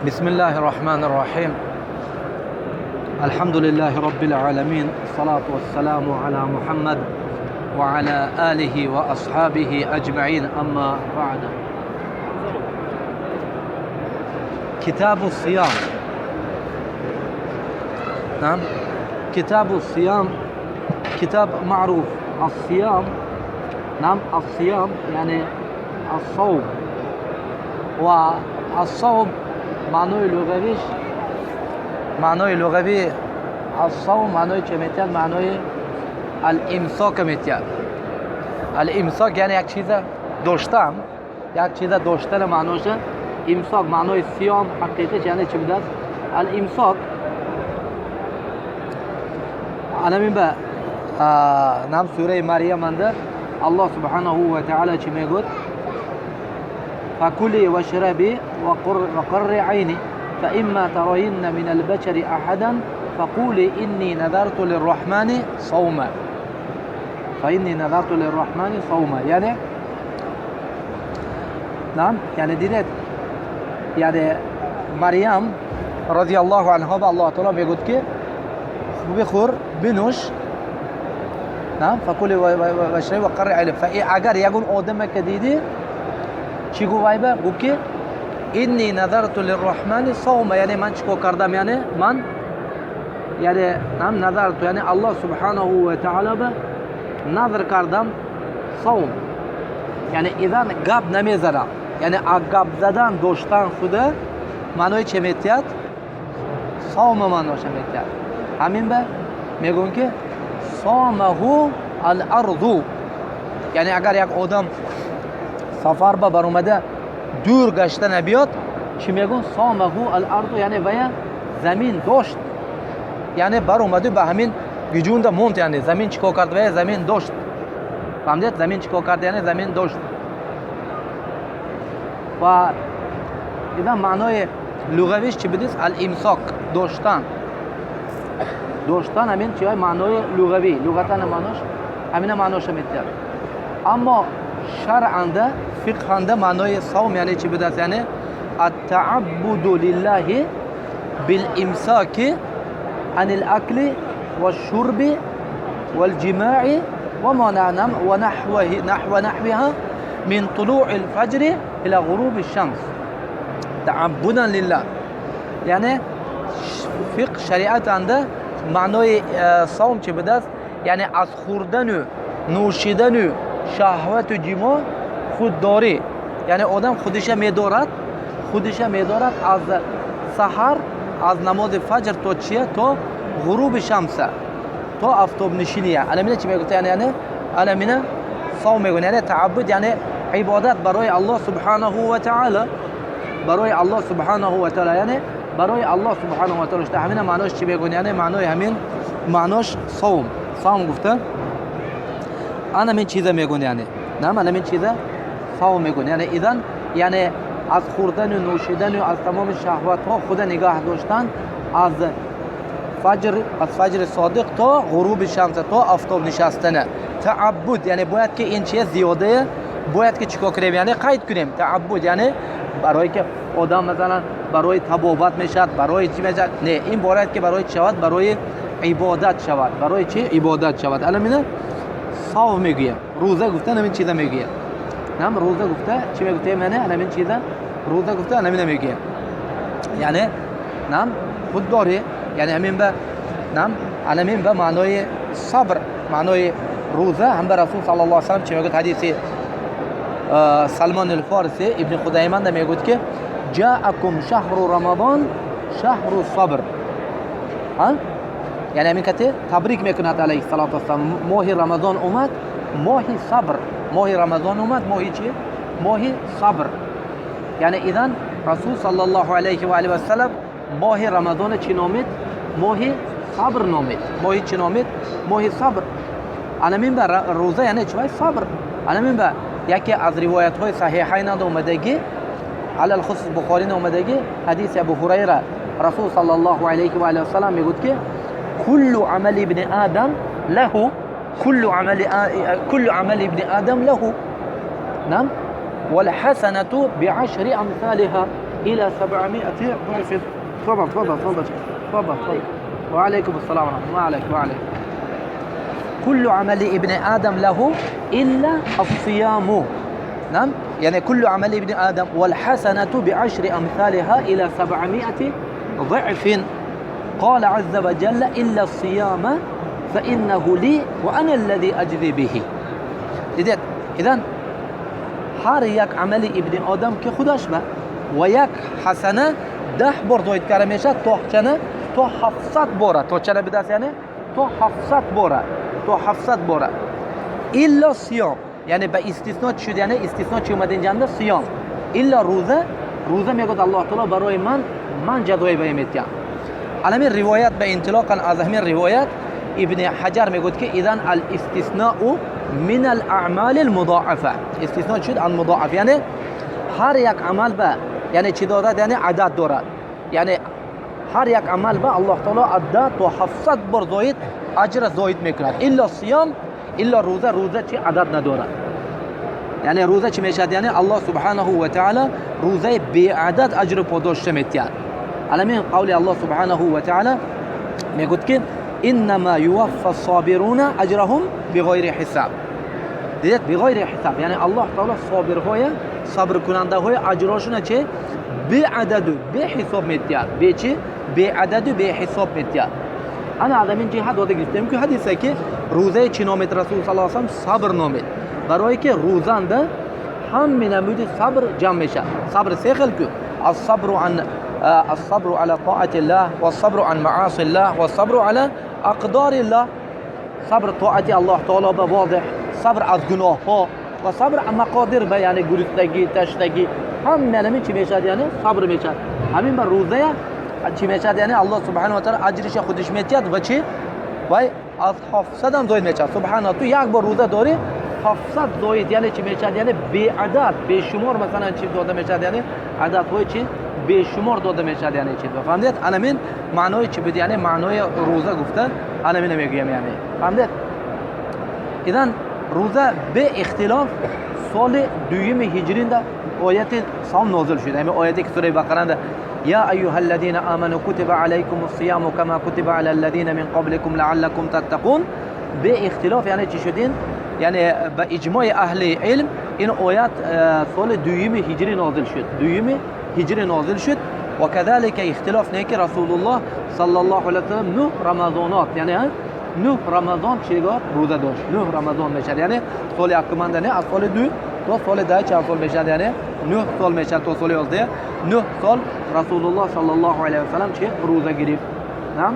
بسم الله الرحمن الرحيم. الحمد لله رب العالمين، الصلاة والسلام على محمد وعلى آله وأصحابه أجمعين، أما بعد. كتاب الصيام. نعم، كتاب الصيام كتاب معروف. الصيام، نعم، الصيام يعني الصوم، والصوم معناه لغويش، معناه لغوي الصوم معناه چه میتید؟ معناه الامساک میتید. الامساک یعنی یک چیز داشتن، یک چیز داشتن معناشه امساک. معنای صیام حقیقیش یعنی چی بوده است؟ الامساک. الان به نام سوره مریم انده الله سبحانه و تعالی چی میگوید؟ فكلي واشربي وقري عيني فإما ترين من البشر أحدا فقولي إني نذرت للرحمن صوما. فإني نذرت للرحمن صوما یعنی نعم، یعنی دیدید، یعنی مریم رضی الله عنها به الله تعالی میگوید که بخور بنوش، نعم، فكلي واشربي وقري عيني. اگر یگون آدم که دیدی چی گفت؟ وای گفت که اینی نظرت للرحمن صوم، یعنی من چیکار کردم؟ یعنی من یعنی هم نظرت، یعنی الله سبحانه و تعالی به نظر کردم صوم، یعنی اذن گپ نمیزدم، یعنی گپ زدن داشتن خوده معنای چه میتید؟ صوم معناش میتید. همین به میگون که صامه الارض، یعنی اگر یک آدم سفر به برآمده دور گشته نبیاد چی میگون؟ صامه الارض، یعنی ویا زمین داشت، یعنی برآمده به همین گجونده موند، یعنی زمین چیکار کرد؟ ویا زمین داشت. فهمیدید؟ زمین چیکار کرد؟ یعنی زمین داشت. و اذا معنای لغویش چی بدیست؟ الامساک، داشتن. داشتن همین چی؟ معنای لغوی، لغتا معناش همین معناش میتید. اما شرعا فقها معنای صوم یعنی چی بوده است؟ یعنی التعبد لله بالامساک عن الاكل والشرب والجماع وما نعلم ونحوه نحو نحوها من طلوع الفجر الى غروب الشمس تعبدا لله. یعنی فقه شریعت انده معنای صوم چی بوده است؟ یعنی از خوردن و نوشیدن و شهوت و جماع خودداری، یعنی آدم خودش میدارد، خودش میدارد از سحر، از نماز فجر تا چیه؟ تا غروب شمس، تا آفتاب نشینیه. الان چی میگه؟ یعنی الان صوم میگه، یعنی تعبد، یعنی عبادت برای الله سبحانه و تعالی، برای الله سبحانه و تعالی، یعنی برای الله سبحانه و تعالی. همین معناش چی میگه؟ یعنی معنای همین معناش صوم، صوم گفته انا من چیزا میگون، یعنی نه انا من چیزا صوم میگون، یعنی اذن یعنی از خوردن و نوشیدن و از تمام شهوت ها خود نگاه داشتن از فجر، از فجر صادق تا غروب شمس، تا آفتاب نشستن. تعبد یعنی باید که این چیز زیاده باید که چیکار کنیم؟ یعنی قید کنیم. تعبد یعنی برای که آدم مثلا برای تبابت میشد، برای چی میشد؟ نه، این باید که برای شود، برای عبادت شود. برای چی عبادت شود؟ الان اینه صوم میگویم، روزه گفتن همین چیزا میگویم. نم روزه گفته چی میگفته؟ منه همین چیزا روزه گفته همین میگویم، یعنی نم خودداری، یعنی همین به نم همین به معنای صبر، معنای روزه. هم به رسول صلی الله علیه و سلم چی میگوید؟ حدیث سلمان الفارسی ابن خدیمه میگوید که جاءکم شهر رمضان شهر الصبر. ها، یعنی همین کتی تبریک میکند علیه الصلاة والسلام، ماه رمضان اومد، ماه صبر. ماه رمضان اومد، ماه چی؟ ماه صبر. یعنی اذن رسول صلی الله علیه و آله و سلم ماه رمضان چی نامید؟ ماه صبر نامید. ماه چی نامید؟ ماه صبر. الان به روزه یعنی چی؟ صبر. الان به یکی از روایت های صحیحین اومدگی، علی الخصوص بخاری اومدگی، حدیث ابو هریره، رسول صلی الله علیه و آله و سلم میگوید که كل عمل ابن آدم له، كل عمل ابن آدم له، نعم، والحسنة بعشر أمثالها. إلى 700 ضعف. تفضل تفضل تفضل تفضل تفضل. وعليكم السلام ورحمة الله. وعليك وعليك. كل عمل ابن آدم له إلا الصيام. نعم، يعني كل عمل ابن آدم والحسنة بعشر أمثالها إلى 700 ضعف. قال عز وجل إلا الصيام فإنه لي وأنا الذي أجزي به. إذن ҳар як амали ибни одам ки худаш ба ва як ҳасана 10 бор зоид карда мешавад то чана то 700 бора, то чана бидаст, яъне то 700 бора, то 700 бора. Илло сиём, яъне ба истисно чӣ шуд, яъне истисно чӣ омад инҷанда? Сиём. Илло рӯза, рӯза мегӯяд Аллоҳ таоло барои ман ҷазои ба метиҳам. Ҳамин ривоят ба интилоқан аз ҳамин ривоят ибни Ҳаҷар мегӯяд ки идан ал-истисноу мин ал-аъмали ал-мудоафа. Истисно чӣ шуд? Ал-мудоаф, яъне ҳар як амал ба, яъне чӣ дорад, яъне адад дорад, яъне ҳар як амал ба Аллоҳ таоло аз 10 то 700 бор зоид аҷра зоид мекунад. Илло сиём, илло рӯза, рӯза чӣ адад надорад, яъне рӯза чӣ мешавад, яъне Аллоҳ субҳанаҳу ва таъала рӯзаи беадад аҷру подошша метиҳад. Аламин қавли Аллоҳ субҳанаҳу ва таъала мегӯяд ки иннама юваффа собируна аҷраҳум биғайри ҳисаб. Дидед, биғайри ҳисаб, яъне Аллоҳ таоло собирҳоя, сабркунандаҳои аҷрошуна чӣ беададу беҳисоб метиҳад, бе чӣ беададу беҳисоб метиҳад. Ана аз ҳамин ҷиҳат дода гирифтем ки ҳадисе ки рӯзаи чӣ номид Расул саллаллоҳу алайҳи васаллам? Сабр номид, барое ки рӯзанда ҳами намуди сабр ҷамъ мешавад. Сабр се хел ку: الصبر عن الصبر على طاعة الله والصبر عن معاصي الله والصبر على أقدار الله. صبر طاعة الله تعالى به واضح، صبر از گناه‌ها و صبر از مقادیر به، یعنی گرسنگی، تشنگی، هم همین چی میشد، یعنی صبر میشد. همین بر روزه چی میشد، یعنی الله سبحانه و تعالی اجرش خودش میتید و چی وای از 700 هم زاید میشد. سبحان الله، تو یک بار روزه داری 700 زاید، یعنی چی میشد، یعنی بی‌عدد بیشمار مثلا چی داده میشد، یعنی عددهای چی بیشمار داده میشد، یعنی چی فهمیدید؟ انمین معنای چی بود، یعنی معنای روزه گفتن انمین میگویم، یعنی فهمیدید؟ اذن روزه به اختلاف سال دویم هجری ده آیت صوم نازل شد. همین آیتی که سوره بقره ده یا ایها الذین آمنوا کتب علیکم الصیام کما کتب علی الذین من قبلکم لعلکم تتقون. به اختلاف یعنی چی شدین؟ یعنی به اجماع اهل علم این آیات سال دویم هجری نازل شد، دویم هجری نازل شد. و كذلك اختلاف نه که رسول الله صلی الله علیه و سلم 9 رمضانات، یعنی 9 رمضان چیگار روزه داشت، 9 رمضان میشد، یعنی سال یکمنده نه از سال 2 تا سال 10 چند سال میشد، یعنی 9 سال میشد تا سال 11، 9 سال رسول الله صلی الله علیه و سلم چه روزه گرفت. نعم.